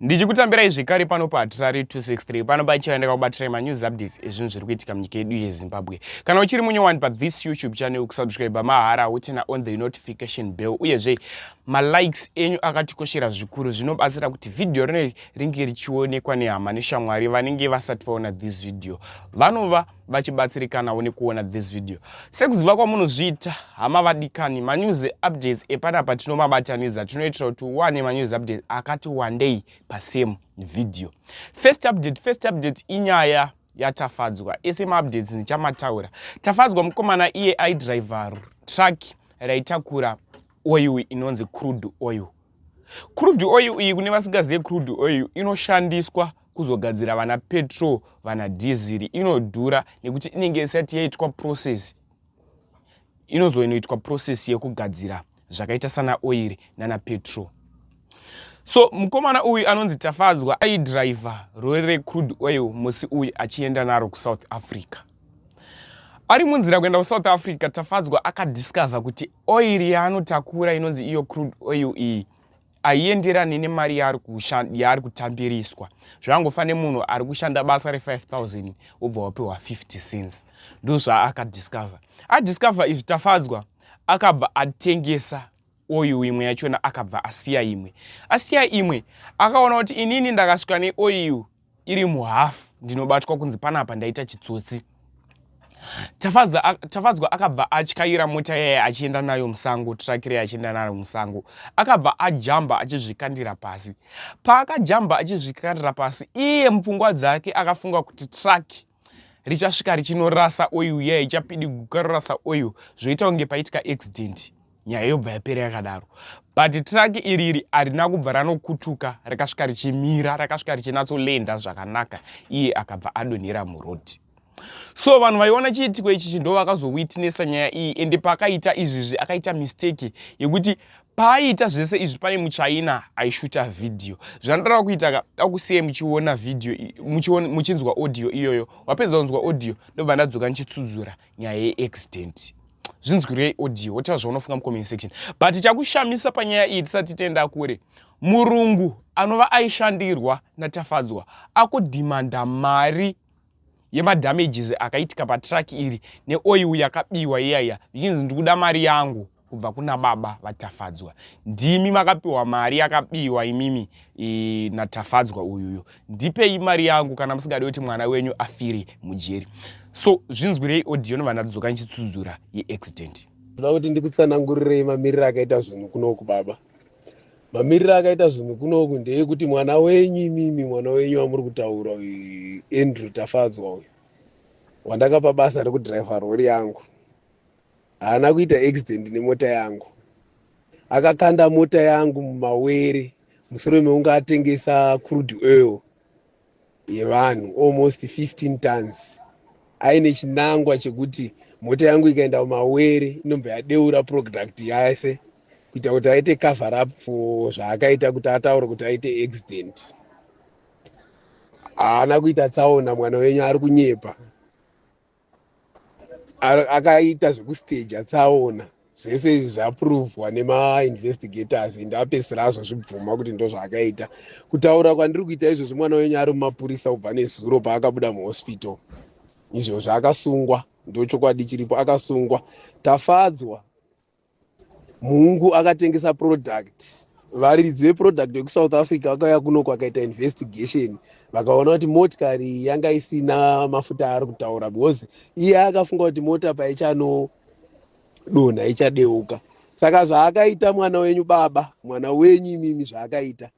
Ndichikutambirai zvekare pano paHatirari 263 pano pachiva ndakakubatirai manews updates ezvinhu zviri kuitika munyika yedu yeZimbabwe. Kana uchiri munyowani pathis YouTube channel, kusubscribe mahara, woturn on the notification bell, uyezve malikes enyu akatikoshera zvikuru. Zvinobatsira kuti vhidhiyo rineri ringe richionekwa nehama neshamwari vanenge vasati vaona this video, vanova vachibatsirikanawo nekuona this video. Sekuziva kwamunozviita, hama vadikani, manews updates epanapa tinomabatanidza, tinoitira kuti uwane manews updates akati wandei pasame video. First update inyaya yaTafadzwa. Ese maupdates ndichamataura. Tafadzwa mukomana iye aidriver truck raitakura oil inonzi crude oil. Crude oil iyi, kune vasingazive, crude oil inoshandiswa kuzogadzira vana petrol, vana dhiziri. Inodhura nekuti inenge isati yaitwa process. Inozoinoitwa process yekugadzira zvakaita sana oiri nana petrol. So mukomana uyu anonzi Tafadzwa aidhiraivha rori recrude oil musi uyu achienda naro kuSouth Africa. Ari munzira kuenda kuSouth Africa, Tafadzwa akadiscover kuti oiri yaanotakura inonzi iyo crude oil iyi haienderani nemari yaari kutambiriswa. Zvangofa nemunhu ari kushanda basa re5000 wobva wapiwa 50 cents. Ndo zvaakadiscover. Adiscover izvi, Tafadzwa akabva atengesa oil imwe yachona, akabva asiya imwe. Asiya imwe, akaona kuti inini ndakasvika neoil iri muhafu ndinobatwa kunzi panapa ndaita chitsotsi. Tafadzwa akabva atyaira mota yaya achienda nayo musango, truck reya achienda nayo musango. Akabva ajamba achizvikandira pasi. Paakajamba achizvikandira pasi, iye mupfungwa dzake akafunga kuti truck richasvika richinorasa oil iya, ichapidiguka rorasa oil, zvoita kunge paitika accident, nyaya yobva yapera yakadaro. But truck iriri harina kubva ranokutuka, rakasvika richimira, rakasvika richinatsolenda zvakanaka. Iye akabva adonhera murodhi. So vanhu vaiona chiitiko ichichi ndo vakazowitnessa nyaya iyi. Ende paakaita izvizvi, akaita mistake yekuti paaiita zvese izvi pane muchina aishuta vhidhiyo. Zvandoda kuita, akusiyai muchiona vhidhiyo, muchinzwa audio iyoyo. Wapedza kunzwa audio, ndobva ndadzoka ndichitsudzura nyaya yeaccident. Zvinzwirei audio, wotaura zvaunofunga mucomment section. But chakushamisa panyaya iyi, tisati tienda kure, murungu anova aishandirwa naTafadzwa akudhimanda mari yemadamages akaitika patruck iri neoil yakabiwa iyaiya, zvichinzi, "Ndikuda mari yangu kubva kuna baba vaTafadzwa. Ndimi makapiwa mari yakabiwa imimi naTafadzwa uyuyo. Ndipei mari yangu kana musingadi kuti mwana wenyu afire mujeri." So zvinzwirei audio, nobva ndadzoka ndichitsudzura yeaccident. Ndoda kuti ndikutsanangurirei mamiriro akaita zvinhu kunoku, baba. Mamiriro akaita zvinhu kunoku ndeyekuti mwana wenyu imimi, mwana wenyu wamuri kutaura uyu, Andrew Tafadzwa uyu wandakapa basa rekudhiraivha rori yangu, haana kuita accident nemota yangu. Akakanda mota yangu mumawere mushure mekunge atengesa crude oil yevanhu almost 15 tons, aine chinangwa chekuti mota yangu ikaenda mumawere inobva yadeura product yese, kuita kuti aite cover up for zvaakaita, kuti ataure kuti aite accident. Haana kuita tsaona. Mwana wenyu ari kunyepa. Akaita zvekusteja tsaona. Zvese izvi zvaprovhwa nemainvestigators, ende apedzisira azozvibvuma kuti ndo zvaakaita. Kutaura kwandiri kuita izvozvi, mwana wenyu ari mumapurisa kubva nezuro paakabuda muhospital. Izvozvo akasungwa, ndo chokwadi chiripo. Akasungwa Tafadzwa Mhungu, akatengesa product. Varidzi veproduct vekuSouth Africa vakauya kunoku, vakaita investigation, vakaona kuti motikari yanga isina mafuta aari kutaura, because iye akafunga kuti mota paichanodonha ichadeuka. Saka zvaakaita mwana wenyu, baba, mwana wenyu imimi, zvaakaita,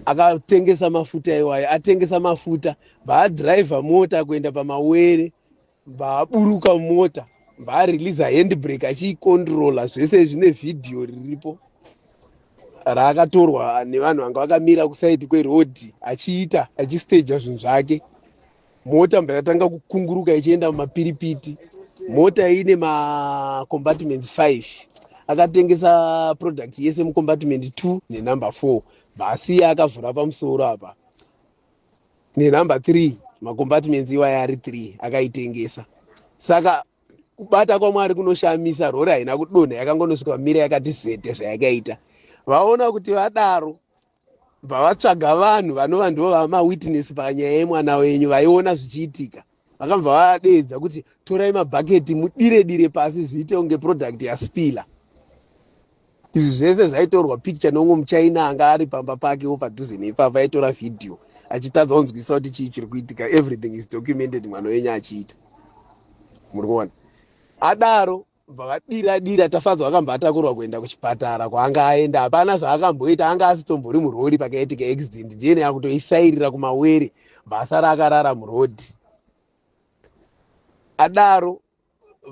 akatengesa mafuta iwayo. Atengesa mafuta, bvaadhiraivha mota kuenda pamawere, bvaaburuka mota, bvaareleasa handbrake achiicontrola. Zvese zvine vhidhiyo riripo raakatorwa nevanhu vanga vakamira kuside kwerodhi, achiita achisteja zvinhu zvake. Mota mbva yatanga kukunguruka ichienda mumapiripiti. Mota ine macompartments 5. Akatengesa product yese mucompartment 2 nenumber 4, bhasiya akavhura pamusoro apa nenumber 3. Macompartments iwaya ari 3 akaitengesa. Saka kubata kwaMwari kunoshamisa, rori haina kudonha, yakangonosvika mira yakati zete. Zvayakaita, vaona kuti vadaro. Bva vatsvaga vanhu vanova ndivo vamawitness panyaya yemwana wenyu, vaiona zvichiitika. Vakabva vadeedza kuti torai mabhaketi mudire dire pasi, zviite kunge product yaspila. Izvi zvese zvaitorwa picture neumwe muchina anga ari pamba pakewo padhuze neipapa, aitora vhidhiyo achitadza kunzwisisa kuti chii chiri kuitika. Everything is documented mwana wenyu achiita. Muri kuona adaro, bva vadira dira. Tafadzwa akambva atakurwa kuenda kuchipatara kwaanga aenda. Hapana zvaakamboita, anga asitombori murori pakaitika accident. Ndiyene akutoisairira kumawere, bva asara akarara murodhi. Adaro,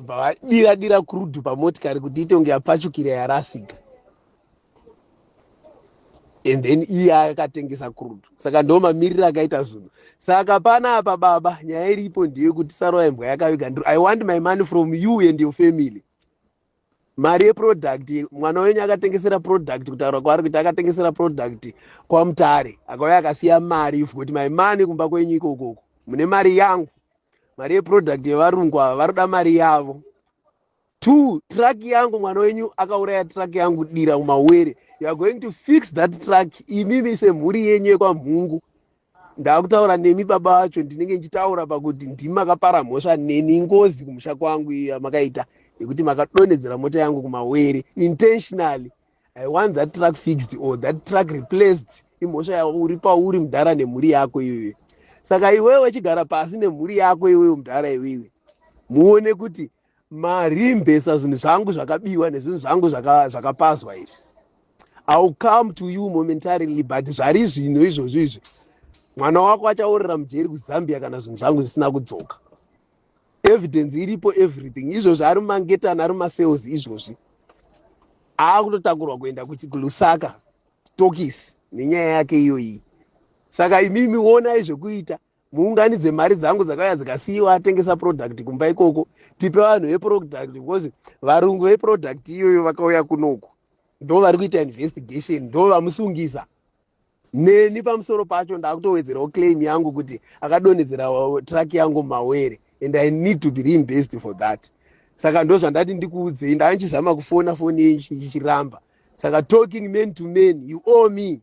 bva vadira dira crude pamotikari kuti ite kunge yapfachukira, yarasika, and then iye akatengesa crude. Saka ndo mamiriro akaita zvinhu. Saka panapa baba, nyaya iripo ndeyekuti sarova imbwa yakaviga. I want my money from you and your family, mari yeproduct. Mwana wenyu akatengesera product, kutaura kwaari kuti akatengesera product kwaMutare, akauya akasiya mari. You've got my money kumba kwenyu ikokoko, mune mari yangu, mari yeproduct yevarungu ava. Varoda mari yavo. Two, truck yangu. Mwana wenyu akauraya truck yangu, dira mumawere. You are going to fix that truck imimi semhuri yenyu yekwaMhungu. Ndakutaura nemi baba vacho, ndinenge ndichitaura pakuti ndimi makapara mhosva neni, ngozi kumusha kwangu iyo yamakaita yekuti makadonhedzera mota yangu kumawere intentionally. I want that truck fixed or that truck replaced. Imhosva uri pauri mudhara nemhuri yako iyoyo. Saka iwewe chigara pasi nemhuri yako iwewe mudhara iwewe, muone kuti marimbesa zvinhu zvangu zvakabiwa nezvinhu zvangu zvakapazwa izvi. I will come to you momentarily, but zvari zvino izvozvo izvi, mwana wako achaorera mujeri kuZambia kana zvinhu zvangu zvisina kudzoka. Evidence iripo, everything. Izvozvi ari mumangetani, ari mumacells izvozvi, aakutotakurwa kuenda kuLusaka tokis nenyaya yake iyoyi. Saka imimi onai zvekuita, muunganidze mari dzangu dzakauya dzikasiyiwa atengesa product kumba ikoko. Tipe vanhu veproduct, because varungu veproduct iyoyo vakauya kunoku, ndo vari kuita investigation, ndo vamusungisa. Neni pamusoro pacho ndakutowedzerawo claim yangu kuti akadonhedzera truck yangu mawere, and I need to be reimbursed for that. Saka ndo zvandati ndikuudzei. Ndanga ndichizama kufona, foni yenyu ichiramba. Saka talking man to man, you owe me,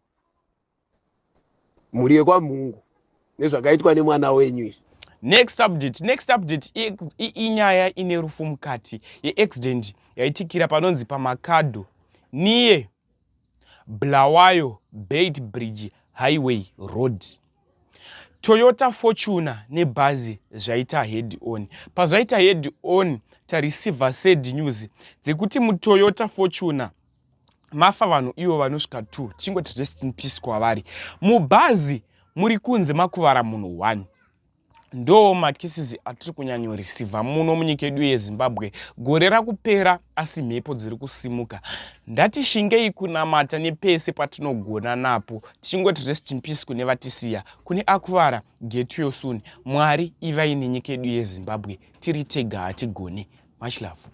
mhuri yekwaMhungu, nezvakaitwa nemwana wenyu izvi. Next update, next update, inyaya ine rufu mukati yeaccident yaitikira panonzi paMakado niye Bulawayo Beitbridge Highway Road. Toyota Fortuner nebhazi zvaita head on. Pazvaita head on, tareceiva sad news dzekuti muToyota Fortuner mafa vanhu ivo vanosvika 2. Tichingoti rest in peace kwavari. Mubhazi muri kunze makuvara munhu 1. Ndo macases atiri kunyanyoreceiva muno munyika yedu yeZimbabwe. Gore rakupera, asi mhepo dziri kusimuka. Ndatishingei kunamata nepese patinogona napo. Tichingoti rest in peace kune vatisiya, kune akuvara, get well soon. Mwari ivai nenyika yedu yeZimbabwe. Tiri tega hatigoni. Much love.